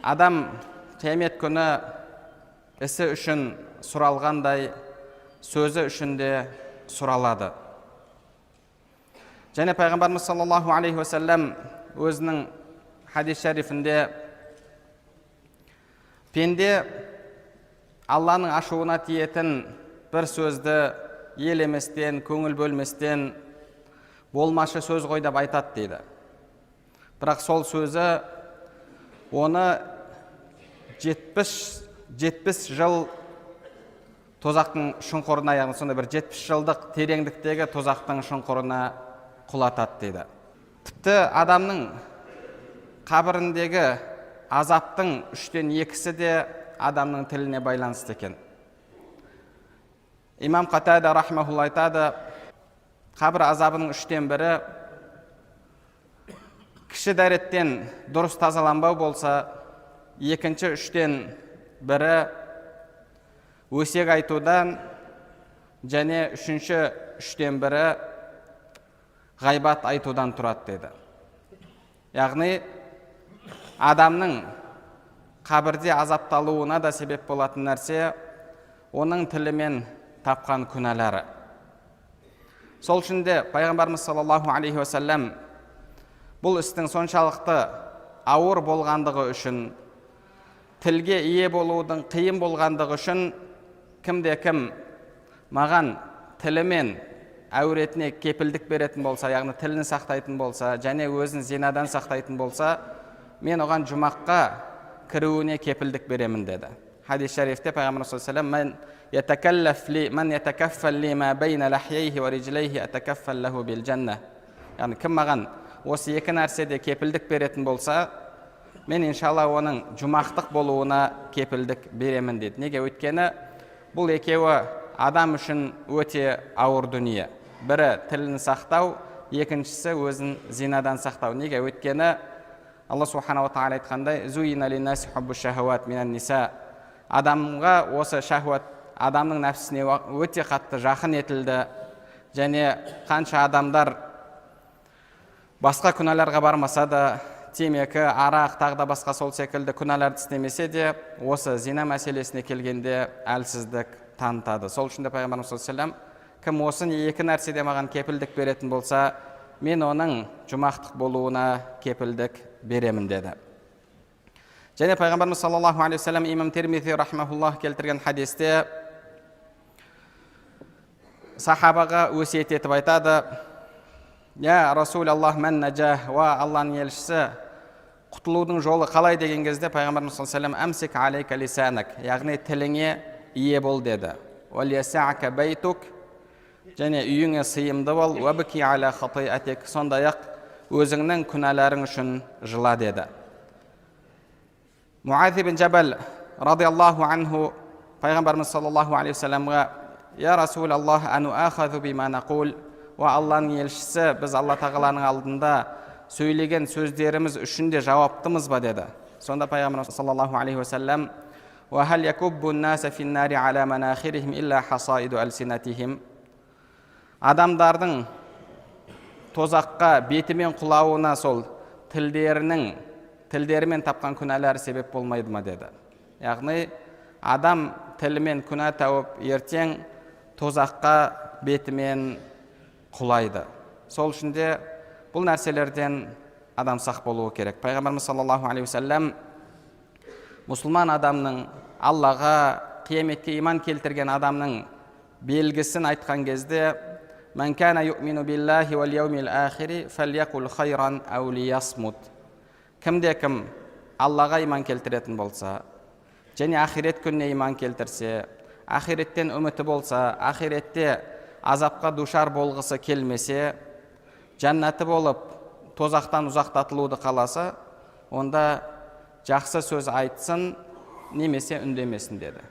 Адам қиямет күні ісі үшін сұралғандай, сөзі үшін де сұралады. Және пайғамбарымыз саллаллаху алейхи уассалам өзінің хадис шәрифінде: «Пенде Алланың ашуына тиетін бір сөзді елеместен, көңіл бөлместен, болмашы сөз ғой деп айтады», – дейді. Бірақ сол сөзі оны 70 жыл тозақтың шұңқырына, яғни сондай бір 70 жылдық тереңдіктегі тозақтың шұңқырына құлатады дейді. Тіпті адамның қабіріндегі азаптың үштен екісі де адамның тіліне байланысты екен. Имам Қатада рахмаулла айтады: қабір азабының үштен бірі кіші дәреттен дұрыс тазаланбау болса, екінші үштен бірі өсек айтудан және үшінші үштен бірі ғайбат айтудан тұрады деді. Яғни адамның қабірде азапталуына да себеп болатын нәрсе – оның тілімен тапқан күнәлары. Сол үшін де пайғамбарымыз саллаллаху алейхи уассалам бұл істің соншалықты ауыр болғандығы үшін, тілге ие болудың қиын болғандығы үшін, кімде кім маған тілімен әуретіне кепілдік беретін болса, яғни тілін сақтайтын болса және өзін зинадан сақтайтын болса, мен оған жұмаққа кіруіне кепілдік беремін деді. Хадис шарифте пайғамбарымыз саллаллаху алейхи вассалам: «Мән ятакаффал ли ма байна лахьяйхи ва rijлайхи атакаффал лаху бил жанна». Яғни кім маған осы екі нәрседе кепілдік беретін болса, мен иншалла оның жұмақтық болуына кепілдік беремін дейді. Неге? Өйткені бұл екеуі адам үшін өте ауыр дүние: бірі – тілін сақтау, екіншісі – өзін зинадан сақтау. Неге? Өйткені Алла субханала тағала айтқандай: «Адамға осы шахуат адамның нәпсісіне өте қатты жақын етілді». Және қанша адамдар басқа күнәларға бармаса да, темекі, арақ, тағы да басқа сол секілді күнәларды істемесе де, осы зина мәселесіне келгенде әлсіздік танытады. Сол үшін де пайғамбарымыз саллаллаху алейхи кім осы екі нәрседе маған кепілдік беретін болса, мен оның жұмақтық болуына кепілдік беремін деді. Және пайғамбарымыз саллаллаху алейхи уассалам имам Термизи рахмауллах келтірген хадисте сахабаға өсиет етіп айтады: «Я Расул Аллах, мән нәжah?» Уа Алланың елшісі, құтылудың жолы қалай деген кезде, пайғамбарымыз саллаллаху алейхи: «Әмсик алейка лисанак», яғни тіліңе ие бол деді. Бейтук, және үйіңе сыйымды бол. Уәбки аля хатиатик, сондай ақ өзіңнің күнәларың үшін жыла деді. Муаз ибн Жабал радиаллаху анху пайғамбарымыз саллаллаху алейхи уассаламға: «Я Расул Аллах, ануахазу бима нақул?» Уа Алланың елшісі, біз Алла тағаланың алдында сөйлеген сөздеріміз үшін де жауаптымыз ба деді. Сонда пайғамбарымыз саллаллаху алейхи уассалам: «Уа якуббу н-наса фин-нари аля манахирихим илля хасаиду алсинатихим?» Адамдардың тозаққа бетімен құлауына сол тілдерімен тапқан күнәлары себеп болмайды ма деді. Яғни адам тілімен күнә тауып, ертең тозаққа бетімен құлайды. Сол үшін де бұл нәрселерден адам сақ болуы керек. Пайғамбарымыз саллаллаху алейхи уассалам мұсылман адамның, Аллаға, қияметке иман келтірген адамның белгісін айтқан кезде: «Мән кана юъмину биллахи уал яумил ахири фәльякул хайран ау лиясмут». Кімде кім Аллаға иман келтіретін болса және ақирет күніне иман келтірсе, ақиреттен үміті болса, ақиретте азапқа душар болғысы келмесе, жәннаты болып, тозақтан ұзақтатылуды қаласа, онда жақсы сөз айтсын немесе үндемесін деді.